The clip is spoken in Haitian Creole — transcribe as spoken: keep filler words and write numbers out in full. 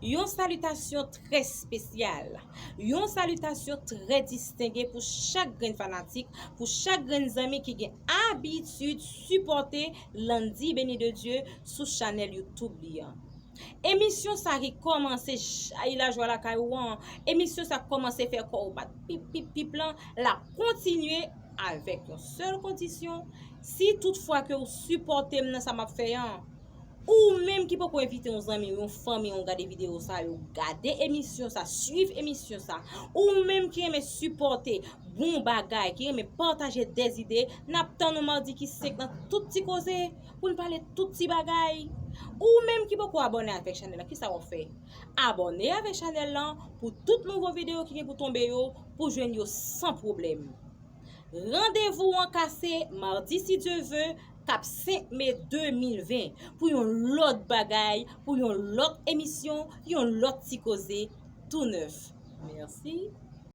Yon salitasyon trè espesyal, yon salitasyon trè distenge pou chak grenn fanatik, pou chak grenn zanmi ki gen abitid sipòte Landy Béni de Dieu sou chanèl YouTube li an. Emisyon sa ki kòmanse chay lajwa lakay ou an, emisyon sa k kòmanse fè kò ou bat pip pip pip lan, l ap kontinye avèk yon sèl kondisyon. Si tout fwa ke ou sipòte m nan sa m ap fè an, ou menm ki poko envite yon zanmi w, yon fanmi w gade videyo sa yo, gade emisyon sa, swiv emisyon sa. Ou menm ki renmen sipòte bon bagay, ki renmen pataje dèzide, n ap tann ou madi ki senk nan tout ti koze pou n pale tout ti bagay. Ou menm ki poko abòne avèk chanèl la, kisa w ap fè? Abòne avèk chanèl lan pou tout nouvo videyo ki gen pou tonbe yo, pou jwenn yo san pwoblèm. Randevou an kase madi, si Dye ve, k ap senk me de mil ven, pou yon lòt bagay, pou yon lòt emisyon, yon lòt ti koze tou nèf. Mèsi.